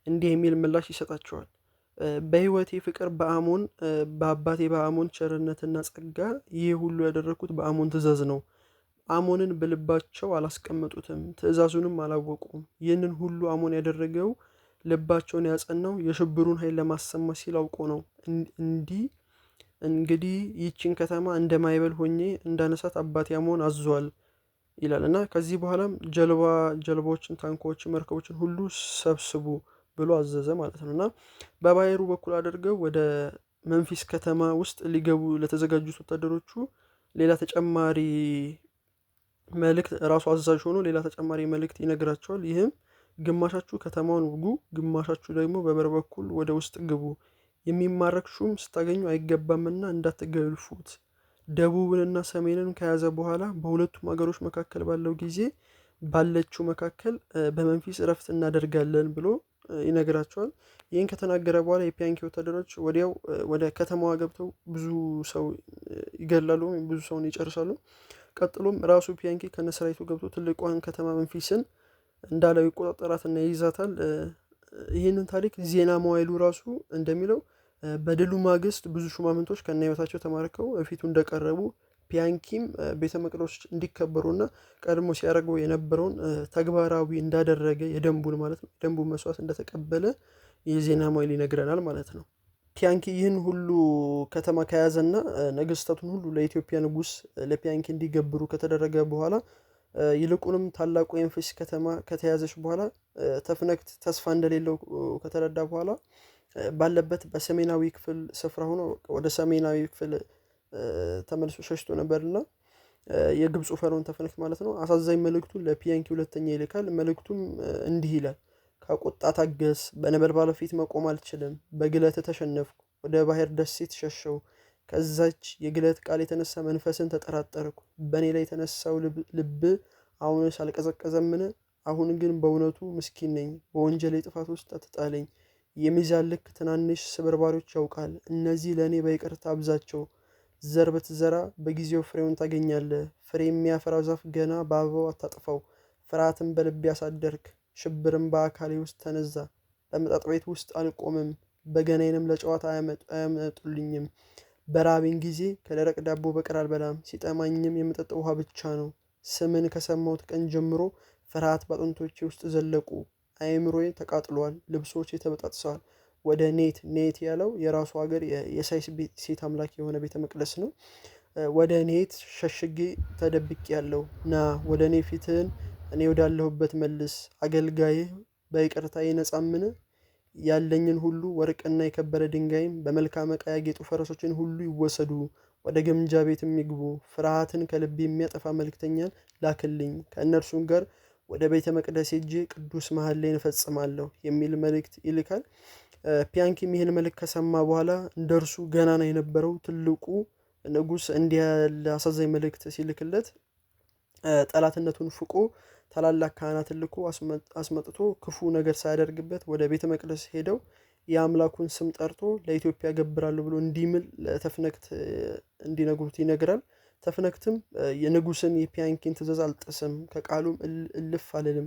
እንዲህ የሚል ምላሽ ይሰጣቸዋል። በሕይወቴ ፍቅር በአሞን፣ በአባቴ በአሞን ቸርነትና ጸጋ ይህ ሁሉ ያደረግኩት በአሞን ትእዛዝ ነው። አሞንን በልባቸው አላስቀመጡትም፣ ትእዛዙንም አላወቁም። ይህንን ሁሉ አሞን ያደረገው ልባቸውን ያጸናው የሽብሩን ኃይል ለማሰማት ሲል አውቆ ነው። እንዲህ እንግዲህ ይህችን ከተማ እንደ ማይበል ሆኜ እንዳነሳት አባቴ አሞን አዟል ይላል። እና ከዚህ በኋላም ጀልባዎችን፣ ታንኳዎችን፣ መርከቦችን ሁሉ ሰብስቡ ብሎ አዘዘ ማለት ነው። እና በባህሩ በኩል አድርገው ወደ መንፊስ ከተማ ውስጥ ሊገቡ ለተዘጋጁት ወታደሮቹ ሌላ ተጨማሪ መልእክት፣ ራሱ አዛዥ ሆኖ ሌላ ተጨማሪ መልእክት ይነግራቸዋል። ይህም ግማሻችሁ ከተማውን ውጉ፣ ግማሻችሁ ደግሞ በበር በኩል ወደ ውስጥ ግቡ። የሚማረክ ሹም ስታገኙ አይገባምና እንዳትገልፉት። ደቡብንና ሰሜንን ከያዘ በኋላ በሁለቱም ሀገሮች መካከል ባለው ጊዜ ባለችው መካከል በመንፊስ እረፍት እናደርጋለን ብሎ ይነግራቸዋል። ይህን ከተናገረ በኋላ የፒያንኪ ወታደሮች ወዲያው ወደ ከተማዋ ገብተው ብዙ ሰው ይገላሉ፣ ብዙ ሰውን ይጨርሳሉ። ቀጥሎም ራሱ ፒያንኪ ከነሰራዊቱ ገብቶ ትልቋን ከተማ መንፊስን እንዳለው ይቆጣጠራትና ይይዛታል። ይህንን ታሪክ ዜና መዋዕሉ ራሱ እንደሚለው በድሉ ማግስት ብዙ ሹማምንቶች ከነ ህይወታቸው ተማርከው ፊቱ እንደቀረቡ፣ ፒያንኪም ቤተ መቅደሶች እንዲከበሩና ቀድሞ ሲያደርገው የነበረውን ተግባራዊ እንዳደረገ፣ የደንቡን ማለት ነው፣ የደንቡን መስዋዕት እንደተቀበለ የዜና መዋዕል ይነግረናል ማለት ነው። ፒያንኪ ይህን ሁሉ ከተማ ከያዘና ነገስታቱን ሁሉ ለኢትዮጵያ ንጉስ ለፒያንኪ እንዲገብሩ ከተደረገ በኋላ፣ ይልቁንም ታላቁ የመንፊስ ከተማ ከተያዘች በኋላ፣ ተፍነክት ተስፋ እንደሌለው ከተረዳ በኋላ ባለበት በሰሜናዊ ክፍል ስፍራ ሆኖ ወደ ሰሜናዊ ክፍል ተመልሶ ሸሽቶ ነበርና የግብፁ ፈርዖን ተፍነክት ማለት ነው። አሳዛኝ መልእክቱን ለፒያንኪ ሁለተኛ ይልካል። መልእክቱም እንዲህ ይላል። ከቁጣ ታገስ፣ በነበልባሉ ፊት መቆም አልችልም። በግለት ተሸነፍኩ። ወደ ባህር ደሴት ሸሸው። ከዛች የግለት ቃል የተነሳ መንፈስን ተጠራጠርኩ። በእኔ ላይ የተነሳው ልብ አሁንስ አልቀዘቀዘምን? አሁን ግን በእውነቱ ምስኪን ነኝ። በወንጀሌ ጥፋት ውስጥ አትጣለኝ። የሚዛን ልክ ትናንሽ ስብርባሪዎች ያውቃል። እነዚህ ለእኔ በይቅርታ አብዛቸው። ዘር ብትዘራ በጊዜው ፍሬውን ታገኛለህ። ፍሬ የሚያፈራ ዛፍ ገና በአበባው አታጥፋው። ፍርሃትን በልቤ ያሳደርክ፣ ሽብርም በአካሌ ውስጥ ተነዛ። በመጠጥ ቤት ውስጥ አልቆምም፣ በገናዬንም ለጨዋታ አያመጡልኝም። በራበኝ ጊዜ ከደረቅ ዳቦ በቀር አልበላም፣ ሲጠማኝም የምጠጣው ውሃ ብቻ ነው። ስምን ከሰማሁት ቀን ጀምሮ ፍርሃት በአጥንቶቼ ውስጥ ዘለቁ። አእምሮዬ ተቃጥሏል፣ ልብሶቼ ተበጣጥሰዋል። ወደ ኔት፣ ኔት ያለው የራሱ ሀገር የሳይስ ሴት አምላክ የሆነ ቤተ መቅደስ ነው። ወደ ኔት ሸሽጌ ተደብቄ ያለው ና ወደ እኔ ፊትህን እኔ ወዳለሁበት መልስ። አገልጋይህ በይቅርታ ይነጻምን? ያለኝን ሁሉ ወርቅና የከበረ ድንጋይም በመልካም ዕቃ ያጌጡ ፈረሶችን ሁሉ ይወሰዱ፣ ወደ ግምጃ ቤትም ይግቡ። ፍርሃትን ከልቤ የሚያጠፋ መልእክተኛን ላክልኝ፣ ከእነርሱም ጋር ወደ ቤተ መቅደስ ሄጄ ቅዱስ መሐላዬን እፈጽማለሁ የሚል መልእክት ይልካል። ፒያንኪም ይህን መልእክት ከሰማ በኋላ እንደ እርሱ ገናና የነበረው ትልቁ ንጉሥ እንዲህ ያለ አሳዛኝ መልእክት ሲልክለት ጠላትነቱን ፍቆ ታላላቅ ካህናትን ልኮ አስመጥቶ ክፉ ነገር ሳያደርግበት ወደ ቤተ መቅደስ ሄደው የአምላኩን ስም ጠርቶ ለኢትዮጵያ ገብራለሁ ብሎ እንዲምል ለተፍነክት እንዲነግሩት ይነግራል። ተፍነክትም የንጉስን የፒያንኪን ትእዛዝ አልጥስም፣ ከቃሉም እልፍ አልልም፣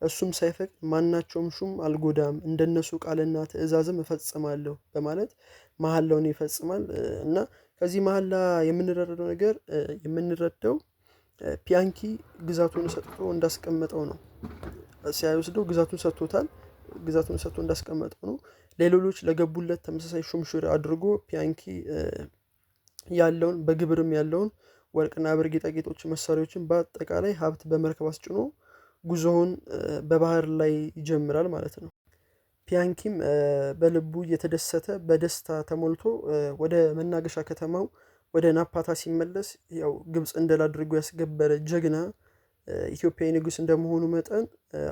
እሱም ሳይፈቅድ ማናቸውም ሹም አልጎዳም፣ እንደነሱ ቃልና ትእዛዝም እፈጽማለሁ በማለት መሐላውን ይፈጽማል። እና ከዚህ መሐላ የምንረዳው ነገር የምንረዳው ፒያንኪ ግዛቱን ሰጥቶ እንዳስቀመጠው ነው። ሲያወስደው ግዛቱን ሰጥቶታል። ግዛቱን ሰጥቶ እንዳስቀመጠው ነው። ለሌሎች ለገቡለት ተመሳሳይ ሹምሽር አድርጎ ፒያንኪ ያለውን በግብርም ያለውን ወርቅና ብር ጌጣጌጦች፣ መሳሪያዎችን በአጠቃላይ ሀብት በመርከብ አስጭኖ ጉዞውን በባህር ላይ ይጀምራል ማለት ነው። ፒያንኪም በልቡ እየተደሰተ በደስታ ተሞልቶ ወደ መናገሻ ከተማው ወደ ናፓታ ሲመለስ ያው ግብፅን ድል አድርጎ ያስገበረ ጀግና ኢትዮጵያዊ ንጉስ እንደመሆኑ መጠን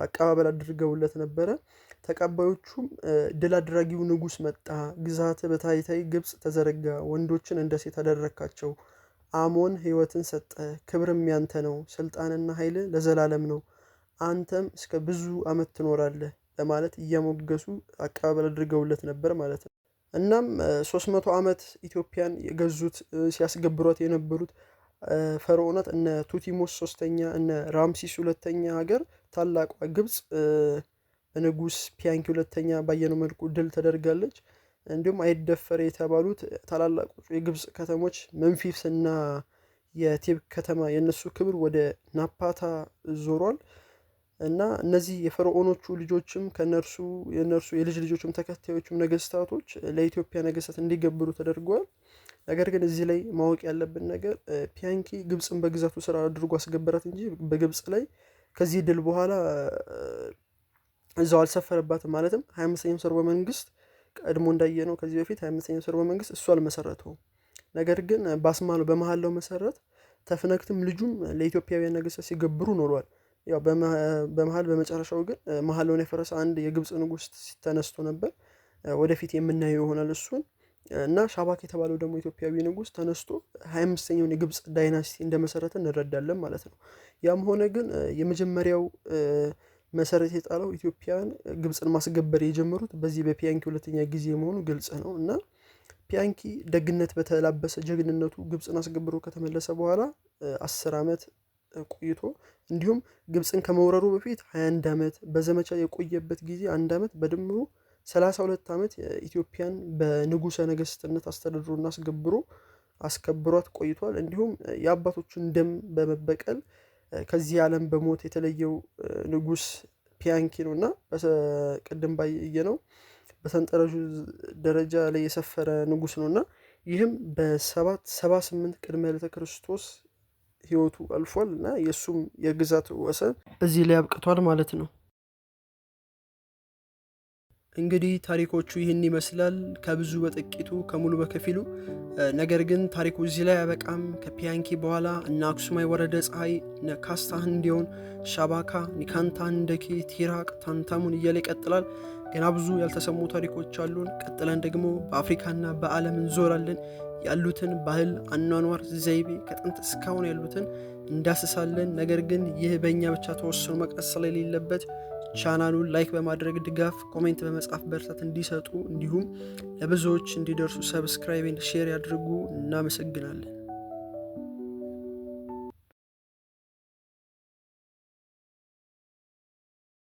አቀባበል አድርገውለት ነበረ። ተቀባዮቹም ድል አድራጊው ንጉስ መጣ፣ ግዛት በታይታይ ግብፅ ተዘረጋ፣ ወንዶችን እንደ ሴት አደረካቸው፣ አሞን ህይወትን ሰጠ፣ ክብርም ያንተ ነው፣ ስልጣንና ኃይል ለዘላለም ነው፣ አንተም እስከ ብዙ ዓመት ትኖራለህ በማለት እያሞገሱ አቀባበል አድርገውለት ነበር ማለት ነው። እናም 300 ዓመት ኢትዮጵያን የገዙት ሲያስገብሯት የነበሩት ፈርዖናት እነ ቱቲሞስ ሶስተኛ፣ እነ ራምሲስ ሁለተኛ ሀገር ታላቋ ግብፅ በንጉስ ፒያንኪ ሁለተኛ ባየነው መልኩ ድል ተደርጋለች። እንዲሁም አይደፈር የተባሉት ታላላቆቹ የግብፅ ከተሞች መንፊስ እና የቴብ ከተማ የእነሱ ክብር ወደ ናፓታ ዞሯል። እና እነዚህ የፈርዖኖቹ ልጆችም ከነርሱ የነርሱ የልጅ ልጆችም ተከታዮችም ነገስታቶች ለኢትዮጵያ ነገስታት እንዲገብሩ ተደርገዋል። ነገር ግን እዚህ ላይ ማወቅ ያለብን ነገር ፒያንኪ ግብፅን በግዛቱ ስራ አድርጎ አስገበራት እንጂ በግብፅ ላይ ከዚህ ድል በኋላ እዛው አልሰፈረባትም። ማለትም 25ኛው ሰርወ መንግስት ቀድሞ እንዳየነው ከዚህ በፊት 25ኛው ሰርወ መንግስት እሱ አልመሰረተውም። ነገር ግን ባስማለው በመሐላው መሰረት ተፍነክትም ልጁም ለኢትዮጵያውያን ነገስታት ሲገብሩ ኖሯል። ያው በመሃል በመጨረሻው ግን መሐላውን የፈረሰ አንድ የግብፅ ንጉስ ተነስቶ ነበር። ወደፊት የምናየው ይሆናል እሱን። እና ሻባክ የተባለው ደግሞ ኢትዮጵያዊ ንጉስ ተነስቶ 25ኛውን የግብፅ ዳይናስቲ እንደመሰረተ እንረዳለን ማለት ነው። ያም ሆነ ግን የመጀመሪያው መሰረት የጣለው ኢትዮጵያን ግብፅን ማስገበር የጀመሩት በዚህ በፒያንኪ ሁለተኛ ጊዜ መሆኑ ግልጽ ነው። እና ፒያንኪ ደግነት በተላበሰ ጀግንነቱ ግብፅን አስገብሮ ከተመለሰ በኋላ 10 ዓመት ቆይቶ እንዲሁም ግብፅን ከመውረሩ በፊት 21 ዓመት በዘመቻ የቆየበት ጊዜ 1 ዓመት በድምሩ 32 ዓመት ኢትዮጵያን በንጉሰ ነገስትነት አስተዳድሮና አስገብሮ አስከብሯት ቆይቷል። እንዲሁም የአባቶቹን ደም በመበቀል ከዚህ ዓለም በሞት የተለየው ንጉስ ፒያንኪ ነው። እና ቅድም ባየነው በሰንጠረዡ ደረጃ ላይ የሰፈረ ንጉስ ነው። እና ይህም በ778 ቅድመ ልደተ ክርስቶስ ህይወቱ አልፏል። እና የእሱም የግዛት ወሰን እዚህ ላይ አብቅቷል ማለት ነው። እንግዲህ ታሪኮቹ ይህን ይመስላል ከብዙ በጥቂቱ ከሙሉ በከፊሉ። ነገር ግን ታሪኩ እዚህ ላይ አያበቃም። ከፒያንኪ በኋላ እነ አክሱማይ ወረደ ፀሐይ፣ እነ ካስታ ህንዲዮን፣ ሻባካ፣ ኒካንታ ህንደኬ፣ ቲራቅ፣ ታንታሙን እያለ ይቀጥላል። ገና ብዙ ያልተሰሙ ታሪኮች አሉን። ቀጥለን ደግሞ በአፍሪካና በዓለም እንዞራለን። ያሉትን ባህል፣ አኗኗር ዘይቤ ከጥንት እስካሁን ያሉትን እንዳስሳለን። ነገር ግን ይህ በእኛ ብቻ ተወስኖ መቅረት ስለሌለበት ቻናሉን like በማድረግ ድጋፍ፣ comment በመጻፍ በርታት እንዲሰጡ እንዲሁም ለብዙዎች እንዲደርሱ subscribe፣ share ያድርጉ። እናመሰግናለን።